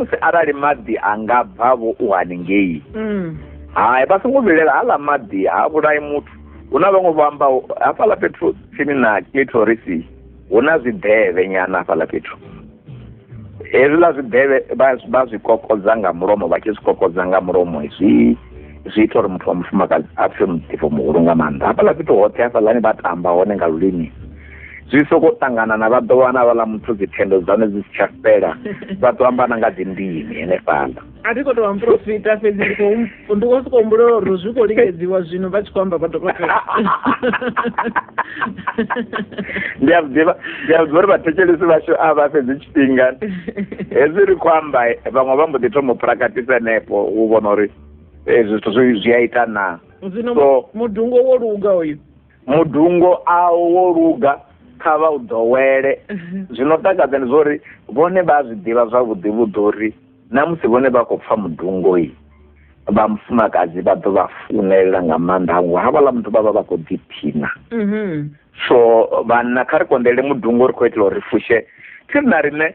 Musi arali maḓi a nga bva vho u haningei, hai, vha songo vhilela, haḽa maḓi ha vhulai muthu. Hu na vhaṅwe vho ambaho hafhaḽa fhethu tsini na clitoris, hu na zwiḓevhe nyana hafhaḽa fhethu. Hezwiḽa zwiḓevhe vha zwi kokodza nga mulomo, vha tshi zwi kokodza nga mulomo zwi ita uri muthu wa mufumakadzi a pfe muḓifho muhulu nga maanḓa. Hafhaḽa fhethu hoṱhe hafhaḽani vha tamba hone nga lulimi, zwi soko ṱangana na vha ḓo wana vhaḽa muthu dzi thendo dzane dzi si tsha fhela, vha ḓo amba na nga dzi ndimi henefhaḽa. A thi khou tou vha muprofita, fhedzi ndi khou sokou humbulela uri zwi khou lingedziwa zwino vha tshi khou amba vha dokotela. Ndi a zwi ḓivha, ndi a zwi ḓivha uri vhathetshelesi vhashu a vha fhedzi tshifhinga hezwi ri khou amba, vhaṅwe vha mbo ḓi thoma u prakatisa henefho u vhona uri zwithu zwi a ita na. Zwino So mudungo wo luga uyu? Mudungo a wo luga, kha vha u ḓowele. Zwino takadza ndi zwori vhone vha zwi ḓivha zwavhuḓi vhuḓi uri na musi vhone vha khou pfa mudungo i, vha mufumakadzi vha ḓo vha funelela nga maanḓa, hangwe havhaḽa muthu vha vha vha khou ḓiphina. So vhanna kha ri konḓelele mudungo, ri khou itela uri ri fushe thiri na riṋe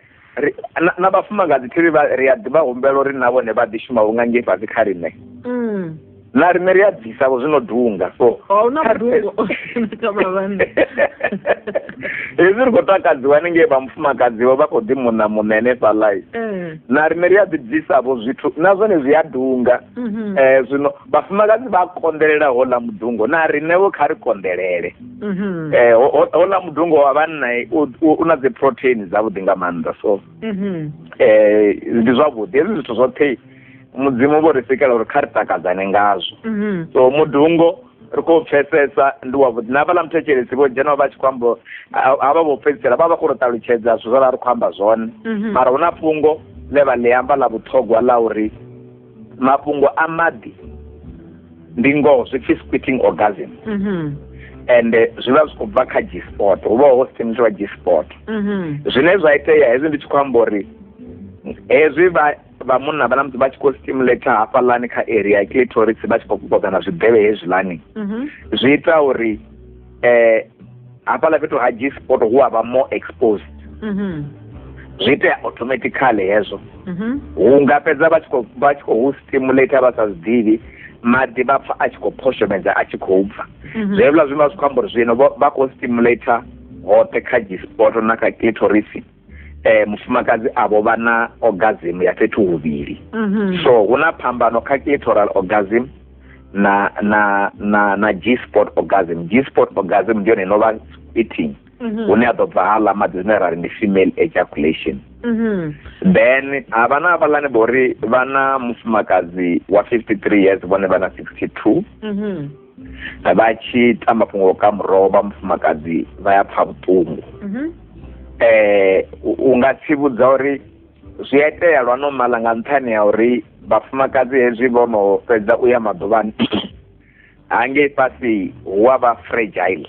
na vhafumakadzi thiri ri a ḓi vha humbela uri na vhone vha ḓi shuma vhunga ngei fhasi kha riṋe. Na riṋe ri a bvisa vho zwino dunga. So A huna kha ri mudungo kha vha vhanna. Hezwi ri khou takadziwa haningei vha mufumakadzi vho vha khou ḓi muṋa muṋa henefhaḽa. Na riṋe ri a ḓi bvisa vho zwithu, na zwone zwi a dunga. Zwino vhafumakadzi vha konḓelela houḽa mudungo, na riṋe vho kha ri konḓelele. Houḽa mudungo wa vhanna u na dzi protein dzavhuḓi nga maanḓa. So ndi zwavhuḓi hezwi zwithu zwoṱhe Mudzimu vho ri sikela uri kha ri takadzane ngazwo. So mudungo ri khou pfesesa ndi wavhuḓi. Na vhaḽa muthetshelesi vho dzhena vha tshi khou amba, havha vho fhedzisela vha vha khou ri ṱalutshedza zwithu zwe ra ri khou amba zwone. Mara hu na fhungo ḽe vha ḽi amba ḽa vhuṱhogwa ḽa uri mafhungo a maḓi ndi ngoho zwi pfi squirting orgasm. And zwi vha zwi khou bva kha G-spot, hu vha ho stimulatiwa G-spot. Zwine zwa itea hezwi ndi tshi khou amba uri hezwi vha munna vha na musi vha tshi khou stimulate hafhaḽani kha area ya clitoris, vha tshi khou kokodza na zwiḓevhe hezwiḽani, zwi ita uri hafhaḽa fhethu ha G-spot hu a vha more exposed. Zwi itea automatically hezwo. Hu nga fhedza vha tshi khou stimulate vha sa zwiḓivhi, maḓi vha pfa a tshi khou phoshomedza a tshi khou bva. Zwe zwi vha zwi khou amba uri zwino vha khou stimulate hoṱhe kha G-spot na kha clitoris. Mufumakadzi avho vha na orgasm ya fhethu huvhili. So hu na phambano kha clitoral orgasm na G-spot orgasm. G-spot orgasm ndi yone ino vha squirting, hune a ḓo bva haḽa maḓi, zwine ra ri ndi female ejaculation. Then havha na havhaḽani vho ri vha na mufumakadzi wa 53 years, vhone vha na 62. Vha tshi ita mafhungo ka muroho vha mufumakadzi vha ya pfa vhuṱungu. U nga tsivhudza uri zwi a itea lwa normal nga nṱhani ha uri vhafumakadzi hezwi vho no fhedza u ya maḓuvhani hangei fhasi hu a vha fragile.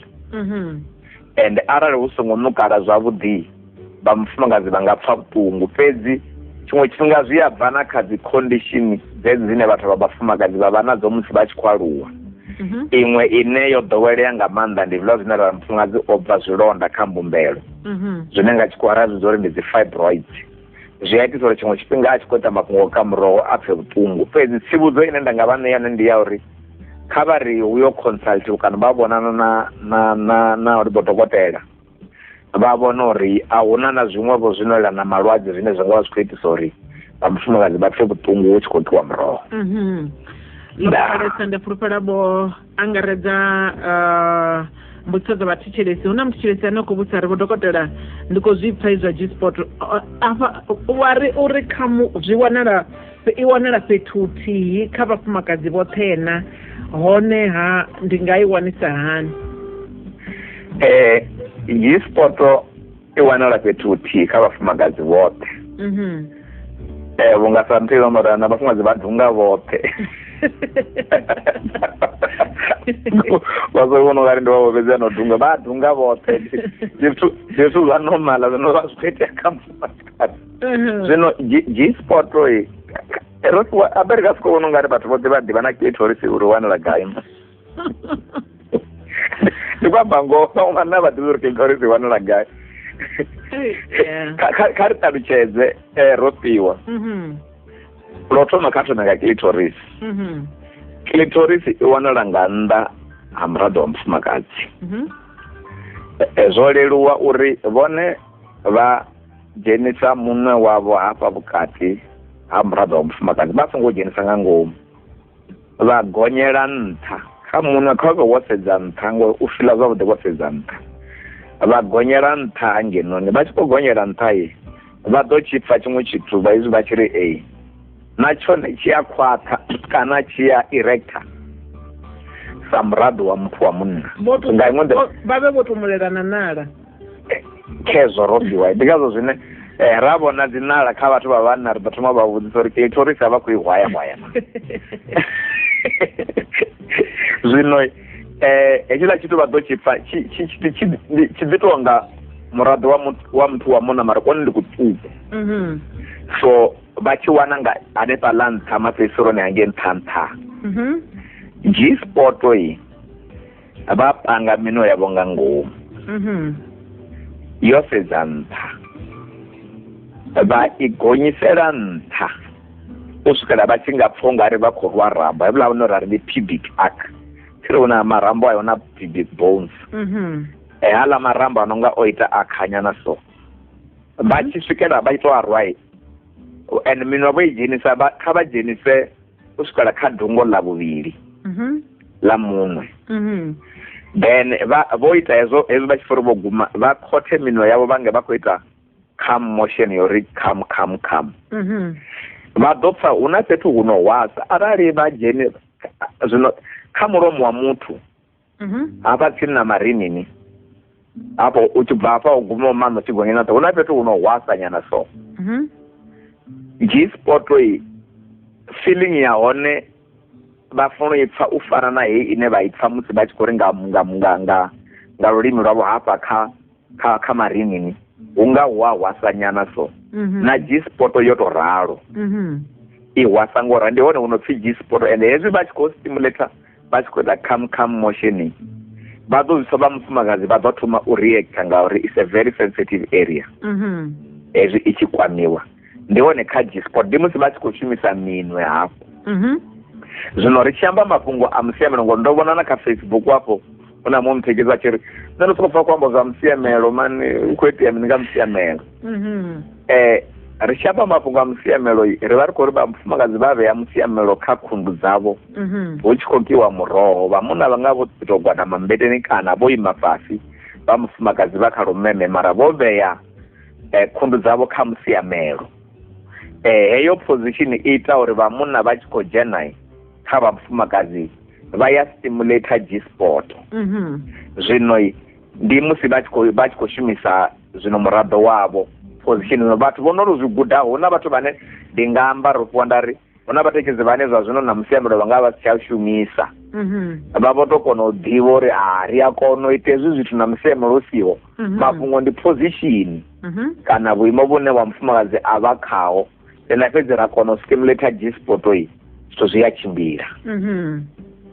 And arali hu songo ṋukala zwavhuḓi vha mufumakadzi vha nga pfa vhuṱungu. Fhedzi tshiṅwe tshifhinga zwi a bva na kha dzi condition dzedzi dzine vhathu vha vhafumakadzi vha vha nadzo musi vha tshi khou aluwa. Iṅwe ine yo ḓowelea nga maanḓa ndi hezwiḽa zwine ra mufumakadzi o bva zwilonda kha mbumbelo, zwine nga tshikhuwa ra zwi vhidza uri ndi dzi fibroids. Zwi a itisa uri tshiṅwe tshifhinga a tshi khou ita mafhungo kha muroho a pfe vhuṱungu. Fhedzi tsivhudzo ine nda nga vha ṋea yone ndi ya uri kha vha ri hu yo consult kana vha vhonana na uri vho dokotela vha vhona uri a huna na zwiṅwe vho zwino elana na malwadze zwine zwa nga vha zwi khou itisa uri vha mufumakadzi vha pfe vhuṱungu hu tshi khou ṱuwa muroho. Ḽo kalesa, ndi fulufhela vho angaredza mbudziso dza vhathetshelesi. Hu na muthetshelesi ane a khou vhudzisa ri vho dokotela, ndi khou zwi pfa izwa G-spot afha wa ri uri kha mu zwi wanala i wanala fhethu huthihi kha vhafumakadzi vhoṱhe na, hone ha ndi nga i wanisa hani? G-spot i wanala fhethu huthihi kha vhafumakadzi vhoṱhe. Vhunga sa nthu mara na vhafumakadzi vha dunga vhoṱhe. Vha so vhona ungari ndi vha fhedzi ano dunga, vha dunga vhoṱhe. Ndi zwithu zwa normal zwino vha zwi khou itea kha mufumakadzi. Zwino G-spot i ro fhiwa a ri nga soko vhona ungari vhathu vhoṱhe vha ḓivha na clitoris uri wanala gai. Ndi khou amba ngoho, vhaṅwe vhanna vha ḓivhi uri clitoris i wanala gai. Kha ri ṱalutshedze ro fhiwa. Lwo thoma kha thome nga clitoris. Clitoris i wanala nga nnḓa ha muraḓo wa mufumakadzi. Zwo leluwa uri vhone vha dzhenisa munwe wavho hafha vhukati ha muraḓo wa mufumakadzi, vha songo dzhenisa nga ngomu, vha gonyela nṱha kha munwe, kha vhe wo sedza nṱha ngori u fila zwavhuḓi wo sedza nṱha, vha gonyela nṱha hangenoni. Vha tshi khou gonyela nṱha ye vha ḓo tshi pfa tshiṅwe tshithu vha izwi vha tshi ri ei, na tshone tshi a khwaṱha kana tshi a erector sa muraḓo wa muthu wa munna. Nga iṅwe nḓila vha vhe vho tumulelana nala khezwo ro fhiwa. Ndi ngazwo zwine ra vhona dzi nala kha vhathu vha vhanna ri ḓo thoma vha vhudzisa uri clitoris vha khou i hwaya hwaya na. Zwino hetshiḽa tshithu vha ḓo tshi pfa tshi ḓi tou nga muraḓo wa muthu wa munna, mara kone ndi kuṱuku. So vha tshi wana nga hanefhaḽa nṱha mafhedzisironi hangei nṱha nṱha. G-spot i vha panga minwe yavho nga ngomu yo sedza nṱha, vha i gonyisela nṱha u swikela vha tshi nga pfha ungari vha khou rwa rambo. Hevhuḽa vhune ra ri ndi pubic arc, thiri huna marambo ayo na pubic bones. Haḽa marambo a no nga o ita a khanyana so, vha tshi swikela vha tshi tou a rwa, and minwe vho i dzhenisa kha vha dzhenise u swikela kha dungo ḽa vhuvhili ḽa munwe. Then vha vho ita hezwo vha tshi fori vho guma vha khothe minwe yavho vhange vha khou ita come motion yo ri come come come. Vha ḓo pfa hu na fhethu hu no hwasa arali vha dzheni zwino kha mulomo wa muthu hafha tsini na marinini hafho u tshi bva hafha u guma maṋo tshi gonya nṱha, hu na fhethu hu no hwasa nyana so. G-spot i feeling ya hone vha funa u i pfa u fana na heyi ine vha i pfa musi vha tshi khou ri nga nga nga nga nga lulimi lwavho hafha kha kha kha marinini hu nga hu a hwasa nyana so. Na G-spot yo to ralo i hwasa ngora, ndi hone hu no pfi G-spot. And hezwi vha tshi khou stimulator vha tshi khou ita come come motion, vha ḓo zwisa vha mufumakadzi vha ḓo thoma u reacta ngauri it's a very sensitive area. Hezwi i tshi kwamiwa ndi hone kha G-spot, ndi musi vha tshi khou shumisa minwe hafho. Zwino ri tshi amba mafhungo a musiamelo, ngori ndo vhona na kha Facebook afho huna muṅwe muthekisi a tshi ri nṋe ndo sokou pfa khou amba zwa musiamelo mani, hu khou itea mini nga musiamelo? Ri tshi amba mafhungo a musiamelo ri vha ri khou ri vhafumakadzi vha vhea musiamelo kha khundu dzavho hu tshi khou kiwa muroho, vha munna vha nga vho tou gwadama mmbeteni kana vho ima fhasi, vha mufumakadzi vha kha lumeme, mara vho vhea khundu dzavho kha musiamelo. Heyo position i ita uri vha munna vha tshi khou dzhena kha vhafumakadzi vha ya stimulator G-spot. Zwino ndi musi vha tshi khou shumisa zwino muraḓo wavho position. Vhathu vho no ri zwi guda, hu na vhathu vhane ndi nga amba ro fhiwa nda ri hu na vhathekisi vhane zwa zwino na musiamelo vha nga vha si tsha shumisa, vha vho to kona u ḓivha uri a ri a kona u ita hezwi zwithu na musiamelo u siho. Mafhungo ndi position kana vhuimo vhune wa mufumakadzi a vha khaho, na fhedzi ra kona u stimulator G-spot i zwithu zwi a tshimbila.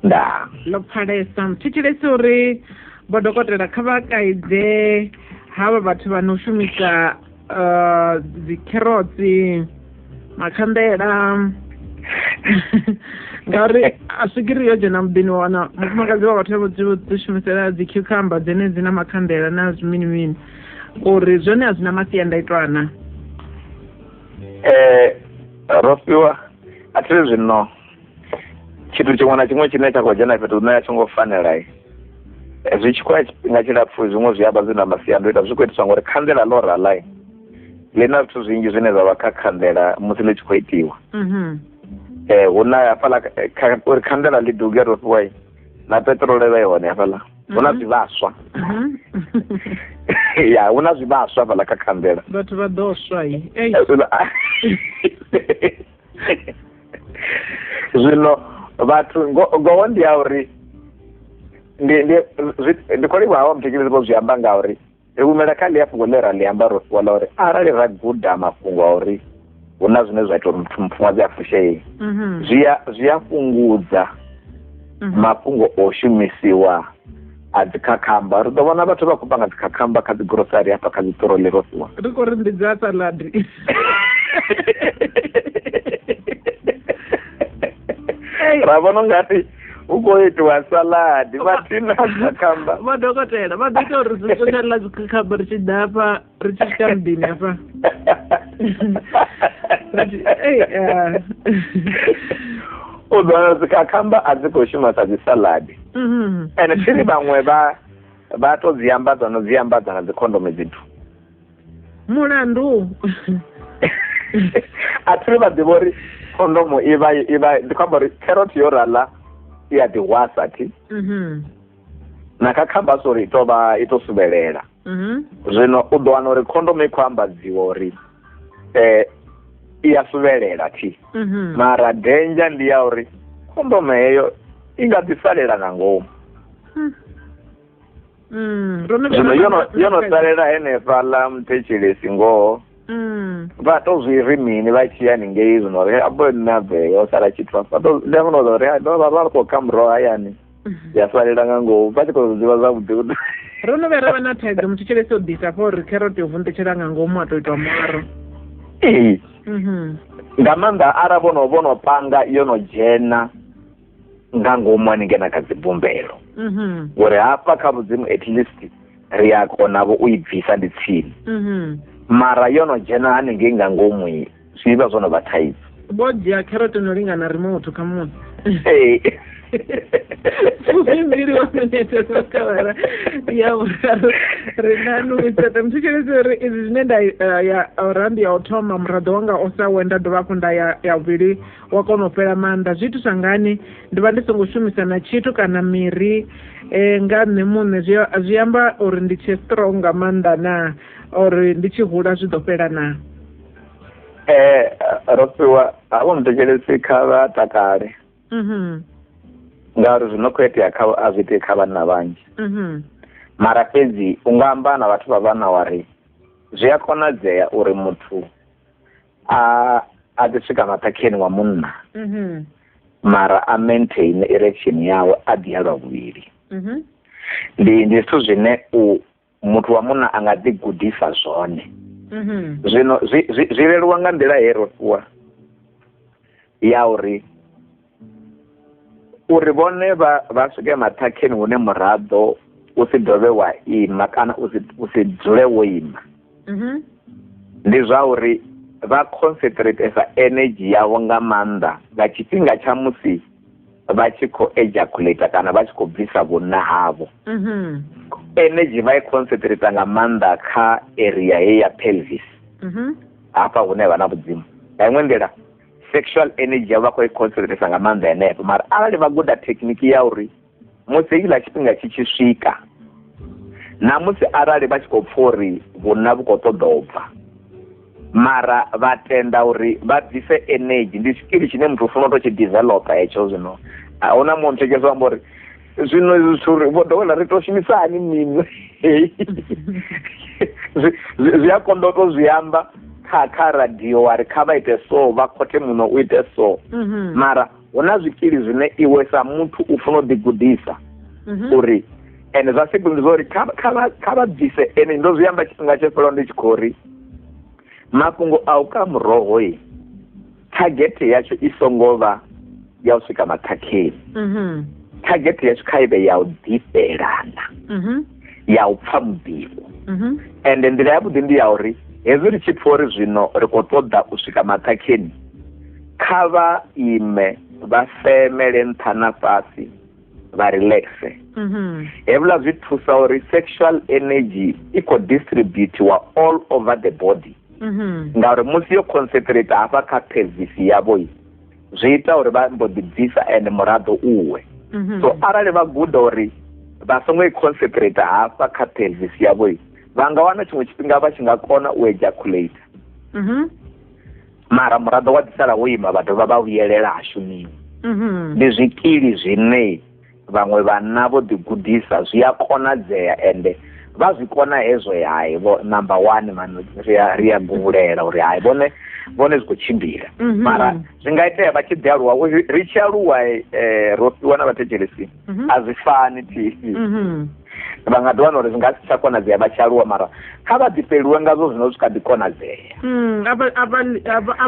Nda ḽo pfalesa. Thetshelesi uri vho dokotela kha vha kaidze havha vhathu vha no shumisa dzi kherotsi, makhanḓela, ngauri a swigiri yo dzhena muḓini wa wana mufumakadzi wa vhathu vho ḓi shumisela dzi cucumber dzenedzi na makhanḓela na zwimini mini, uri zwone a zwi na masiandaitwa na. Ro fhiwa a thi ri zwino tshithu tshiṅwe na tshiṅwe tshine tsha khou dzhena fhethu hune a tshi ngo fanela, zwi tshi khou ya tshifhinga tshilapfhu zwiṅwe zwi a vha zwi na masiandoitwa. Zwi khou itiswa ngori khanḓela ḽo raḽa ḽi na zwithu zwinzhi zwine zwa vha kha khanḓela musi ḽi tshi khou itiwa. Hu na hafhaḽa uri khanḓela ḽi duge ro fhiwa na peṱirolo vha i hone hafhaḽa, hu na zwivhaswa. Ya, hu na zwivhaswa hafhaḽa kha khanḓela, vhathu vha ḓo swa. Zwino vhathu ngoho ndi ya uri ndi khou livhuwa havha muthekisi vho zwi amba, ngauri ri humela kha ḽia fhungo ḽe ra ḽi amba ro fhiwa ḽa uri arali ra guda mafhungo a uri hu na zwine zwa ita uri muthu mufumakadzi a fushee, zwi a fhungudza mafhungo o shumisiwa A dzi khakhamba ri ḓo vhona vhathu vha khou panga dzi khakhamba kha dzi grocery hafha kha dzi trolley ro fhiwa. Ri khou ri ndi dza salad. Ra vhona ungati hu khou itiwa salad vhathina khakhamba. Vho dokotela vha ḓo ita uri zwi songo ḽa dzi khakhamba ri tshi ḓa hafha ri tshi swika muḓini hafha. U ḓo wana dzi khakhamba a dzi khou shuma sa dzi salad. Ende thiri vhaṅwe vha to dzi ambadza no dzi ambadza na dzi khondomo dzithu. Mulandu. A thiri vha ḓivha uri khondomo i vha ndi khou amba uri carrot yo rala i a ḓihwasa thi. Na khakhamba sorry i to vha i to suvhelela. Zwino u ḓo wana uri khondomo i khou ambadziwa uri i ya suvhelela thi. Mara danger ndi ya uri khondomo heyo i nga ḓi salela nga ngomu. Zwino yo no salela henefhaḽa muthetshelesi ngoho. Vha to zwi ri mini vha tshi ya haningei zwino ri abo nṋe bve yo sala tshithu afha ndi a kona uri vha vha khou ka muroho hayani ya salela nga ngomu vha tshi khou ḓivha zwavhuḓi. Ro no vhuya ra vha na thaidzo muthetshelesi o ḓisa afha uri kheroti yo vunḓetshela nga ngomu a to itwa muaro. Ee. Nga maanḓa ara vho no panga yo no dzhena nga ngomu haningei na kha dzibumbelo. Ngori hafha kha vhudzimu at least ri a kona vho u i bvisa ndi tsini. Mara yo no dzhena haningei nga ngomu zwi vha zwo no vha thaidzo. Vho dzhia kheroti no lingana remote kha musi. Ee. 12 wa minete kawara ya vhuraru ri na nuiseta muthetshelesi uri izwi zwine nda ya randi ya u thoma muraḓo wanga o sa we nda dovha hafhu nda ya vhuvhili wa kona u fhela maanḓa zwi itiswa ngani ndi vha ndi songo shumisa na tshithu kana miri nga nṋe muṋe zwi amba uri ndi tshe strong nga maanḓa na uri ndi tshi hula zwi ḓo fhela na. Ro fhiwa havho muthetshelesi kha vha takale. Ngauri zwino khou itea kha a zwi itei kha vhanna vhanzhi. Mara fhedzi u nga amba na vhathu vha vhanna wa ri zwi a konadzea uri muthu a ḓi swika maṱhakheni wa munna. Mara a maintain erection yawe a ḓi ya lwa vhuvhili. Ndi zwithu zwine u muthu wa munna a nga ḓi gudisa zwone. Zwino zwi leluwa nga nḓila he ro fhiwa ya uri vhone vha swike maṱhakheni hune muraḓo u si dovhe wa ima kana u si dzule wo ima. Ndi zwa uri vha concentrate sa energy yavho nga maanḓa nga tshifhinga tsha musi vha tshi khou ejaculate kana vha tshi khou bvisa vhunna havho. Energy vha i concentrate nga maanḓa kha area heyi ya pelvis. Hafha hune vha na vhudzimu. Nga iṅwe nḓila sexual energy yavho vha khou i concentrate nga maanḓa henefho. Mara arali vha guda technique ya uri musi hetshiḽa tshifhinga tshi tshi swika na musi arali vha tshi khou pfha uri vhunna vhu khou ṱoḓa u bva mara vha tenda uri vha bvise energy ndi tshikili tshine muthu u funa u tou tshi developa hetsho. Zwino a huna muṅwe muthetshelesi amba uri zwino zwithu vho dowela ri to shumisa hani minwe. Zwi a konḓa u tou zwi amba kha radio wa ri kha vha ite so vha khothe muno u ite so. Mara hu na zwikili zwine iwe sa muthu u funa u ḓi gudisa uri ende zwa siku ndi zwa uri kha vha bvise ene ndo zwi amba tshifhinga tsho fhelaho ndi tshi khou ri mafhungo a u ka muroho target yatsho i songo vha ya u swika maṱhakheni. Target yatsho kha ive ya u ḓifhelana, ya u pfha muḓifho. Ende nḓila yavhuḓi ndi ya uri hezwi ri tshi pfha uri zwino ri khou ṱoḓa u swika maṱhakheni kha vha ime vha femele nṱha na fhasi vha relaxe. Hezwiḽa zwi thusa uri sexual energy i khou distributiwa all over the body. Ngauri musi yo concentrate hafha kha pelvis yavho zwi ita uri vha mbo ḓi bvisa ende muraḓo uwe. So arali vha guda uri vha songo i concentrate hafha kha pelvis yavho vha nga wana tshiṅwe tshifhinga vha tshi nga kona u ejaculate. Mara muraḓo wa ḓi sala wo ima vha dovha vha vhuyelela ha shumiwa. Ndi zwikili zwine vhaṅwe vhanna vho ḓi gudisa zwi a konadzea ende vha zwi kona hezwo hai vho number 1 man ri a guvhulela uri hai vhone zwi khou tshimbila. Mara zwi nga itea vha tshi ḓi aluwa ri tshi aluwa ro fhiwa na vhathetshelesi a zwi fani thi. Vha nga ḓi wana uri zwi nga si tsha konadzea vha tshi aluwa, mara kha vha ḓifheliwe ngazwo zwino zwi kha ḓi konadzea. A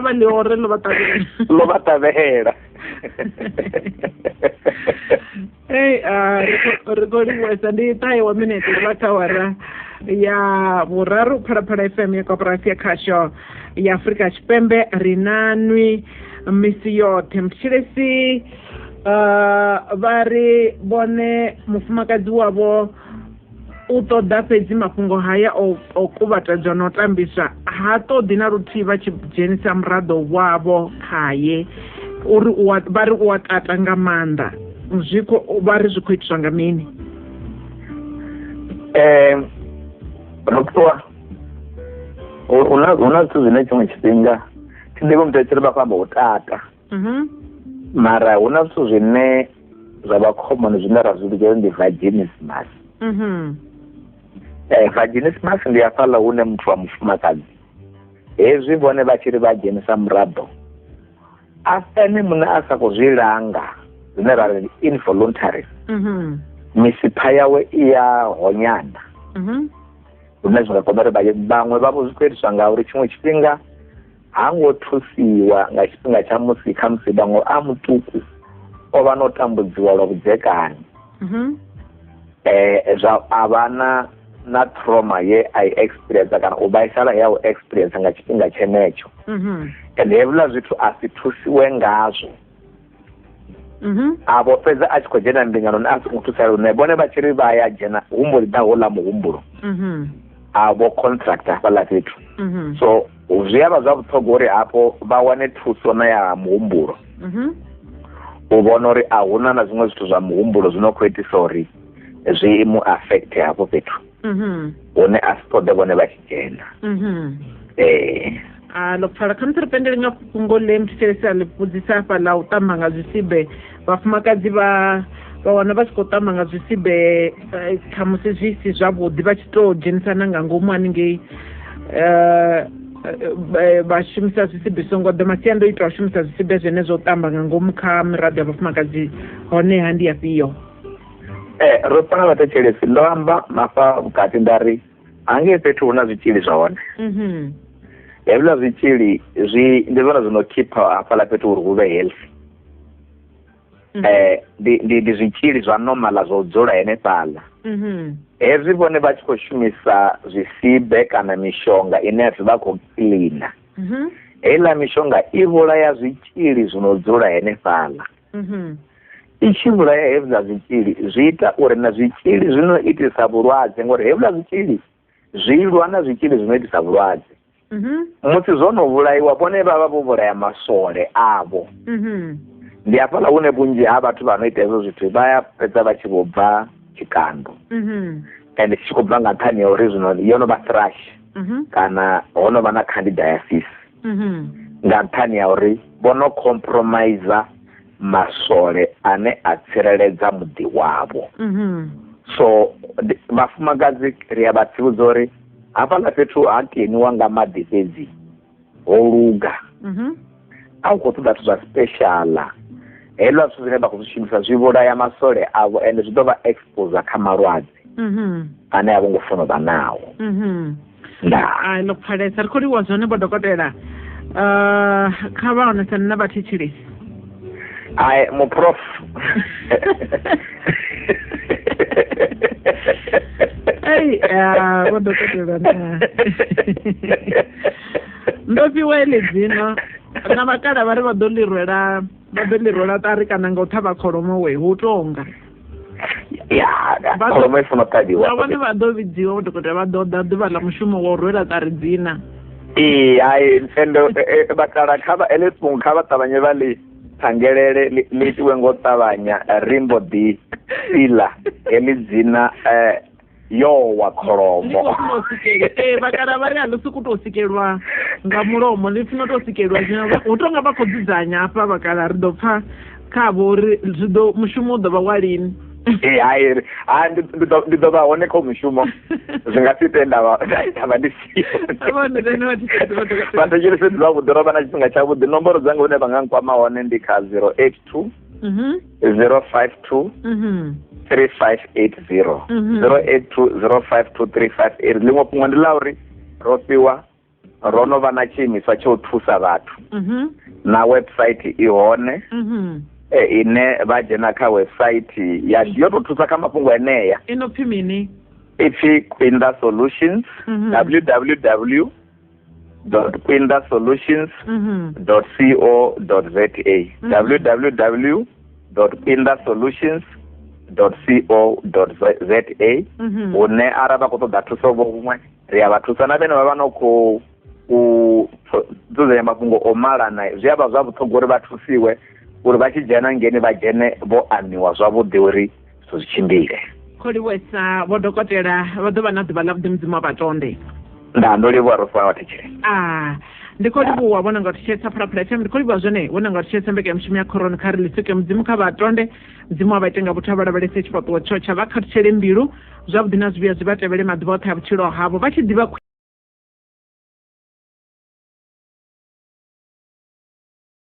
vha ḽiore ḽo vha ṱavhela. Ḽo vha ṱavhela. Ei, ri khou livhuwesa. Ndi ṱahe wa minete ri vha kha awara ya vhuraru, Phalaphala FM ya Koporasi ya Khasho ya Afrika Tshipembe. Ri na nwi misi yoṱhe. Mthetshelesi vha ri vhone mufumakadzi wavho u ṱoḓa fhedzi mafhungo haya o kuvhatedzwa na u tambiswa, ha ṱoḓi na luthihi vha tshi dzhenisa muraḓo wavho khaye, uri vha ri u a tata nga maanḓa. Vha ri zwi khou itiswa nga mini? Rofhiwa, hu na zwithu zwine tshiṅwe tshifhinga thi ḓivhi muthetshelo vha khou amba u tata, mara hu na zwithu zwine zwa vha common zwine ra zwi vhidza ndi vaginismus. Vaginismus ndi hafhaḽa hune muthu wa mufumakadzi hezwi vhone vha tshi ri vha dzhenisa muraḓo, a ene muṋe a sa khou zwi langa, zwine ra ri involuntary, misipha yawe i ya honyana, lune zwi nga kona uri vhaṅwe vhavho zwi khou itiswa ngauri tshiṅwe tshifhinga ha ngo thusiwa nga tshifhinga tsha musi khamusi vhaṅwe a mutuku o vha no tambudziwa lwa vhudzekani, zwa a vha na trauma ye a i experience kana u vhaisala ya u experience nga tshifhinga tshenetsho, and hezwiḽa zwithu a si thusiwe ngazwo, a vho fhedza a tshi khou dzhena mbinganoni a songo thusa lune vhone vha tshi ri vha ya dzhena humbo ḓi ḓa houḽa muhumbulo, a vho contract hafhaḽa fhethu. So zwi a vha zwa vhuṱhogwa uri hafho vha wane thuso na ya muhumbulo, u vhona uri a huna na zwiṅwe zwithu zwa muhumbulo zwino khou itisa uri zwi mu affect hafho fhethu hune a si ṱoḓe vhone vha tshi dzhena. A ḽo pfala. Khamusi ri pendele nga fhungo ḽe mthetshelesi a ḽi vhudzisa hafha ḽa u ṱamba nga zwisibe. Vhafumakadzi vha wana vha tshi khou ṱamba nga zwisibe khamusi zwi si zwavhuḓi, vha tshi tou dzhenisana nga ngomu haningei, vha shumisa zwisibe zwi songo ḓa. Masiandoitwa a u shumisa zwisibe zwenezwo u ṱamba nga ngomu kha miraḓo ya vhafumakadzi honeha ndi afhio? Ro pfana vhathetshelesi, ndo amba mafha vhukati nda ri hangei fhethu hu na zwitzhili zwa hone. Hezwiḽa zwitzhili zwi ndi zwone zwino khipha hafhaḽa fhethu uri hu vhe healthy. Ndi zwitzhili zwa normal zwa u dzula henefhaḽa. Hezwi vhone vha tshi khou shumisa zwisibe kana mishonga ine ya pfi vha khou kiḽina, heiḽa mishonga i vhulaya zwitzhili zwino dzula henefhaḽa. I tshi vhulaya hezwiḽa zwitzhili zwi ita uri na zwitzhili zwino itisa vhulwadze, ngori hezwiḽa zwitzhili zwi lwa na zwitzhili zwino itisa vhulwadze. Musi zwo no vhulaiwa vhone vha vha vho vhulaya maswole avho. Ndi hafhaḽa hune vhunzhi ha vhathu vha no ita hezwo zwithu vha ya fhedza vha tshi vho bva tshikando, and tshi khou bva nga nṱhani ya uri zwino yo no vha thrush kana ho no vha na candidiasis, nga nṱhani ya uri vho no compromise maswole ane a tsireledza muḓi wavho. So vhafumakadzi ri a vha tsivhudza uri hafhaḽa fhethu ha keniwa nga maḓi fhedzi ho luga, a u khou ṱoḓa zwithu zwa special. Hezwiḽa zwithu zwine vha khou zwi shumisa zwi vhulaya masole avho ende zwi ḓo vha expose kha malwadze ane a vho ngo funa u vha nao. Ndaa. Ḽo pfalesa. Ri khou livhuwa zwone vho dokotela. Kha vha onesane na vhathetshelesi. Ai muprof. Ei, vho dokotela na. Ndo fhiwa heḽi dzina na vhakala vha ri vha ḓo ḽi rwela, vha ḓo ḽi rwela ṱari kana nga u ṱhavha kholomo we hu tonga. Ya, kholomo i funa u ṱhavhiwa. Na vhone vha ḓo vhidziwa vho dokotela, vha ḓo ḓa ḓuvha ḽa mushumo wa u rwela ṱari dzina. Ee, hai ende vhakala kha vha ele fhungo kha vha ṱavhanye vha ḽi thangelele ḽi itiwe ngo ṱavhanya, ri mbo ḓi fiḽa heḽi dzina yo wa kholomo. Vhakala vha ri a ḽi sokou tou sikelwa nga mulomo, ḽi funa u tou sikelwa. Zwino hu tonga vha khou dzudzanya hafha vhakala, ri ḓo pfha khavho uri zwi ḓo mushumo u ḓo vha wa lini. Ee, hai, ndi ḓo vha hone kha mushumo, zwi nga si ite nda vha ndi siho. Vhathetshelesi ndi zwavhuḓi, ro vha na tshifhinga tshavhuḓi. Nomboro dzanga hune vha nga nkwama hone ndi kha 082 052 3580. 082 052 3580. Ḽiṅwe fhungo ndi ḽa uri ro fhiwa ro no vha na tshiimiswa tsha u thusa vhathu. Na website i hone. Ine vha dzhena kha website yashu yo tou thusa kha mafhungo enea. I no pfi mini? Ipfi Kwinda Solutions. www dot Kwinda Solutions dot co dot za. www dot Kwinda Solutions dot co dot za. Hune arali vha khou ṱoḓa thuso vho huṅwe ri a vha thusa, na vhene vha vha no khou u dzudzanya mafhungo o malana, zwi a vha zwa vhuṱhogwa uri vha thusiwe uri vha tshi dzhena ngeni vha dzhene vho aniwa zwavhuḓi uri zwithu zwi tshimbile. Kho livhuwesa vho dokotela, vha ḓo vha na ḓuvha ḽa vhuḓi, Mudzimu wa vhatonde. Nda ndo livhuwa ro funa vhathetshelesi. Ndi khou livhuwa vhona nga u thetshelesa Phalaphala FM, ndi khou livhuwa zwone vhona nga u thetshelesa mbekanyamushumo ya Khoroni. Kha ri ḽi swike, Mudzimu kha vhatonde, Mudzimu wa vha ite nga vhuthu, a vha lavhelese tshifhaṱuwo tsho tsha vha khathutshele mbilu, zwavhuḓi na zwivhuya zwi vha tevhele maḓuvha oṱhe a vhutshilo havho vha tshi ḓivha.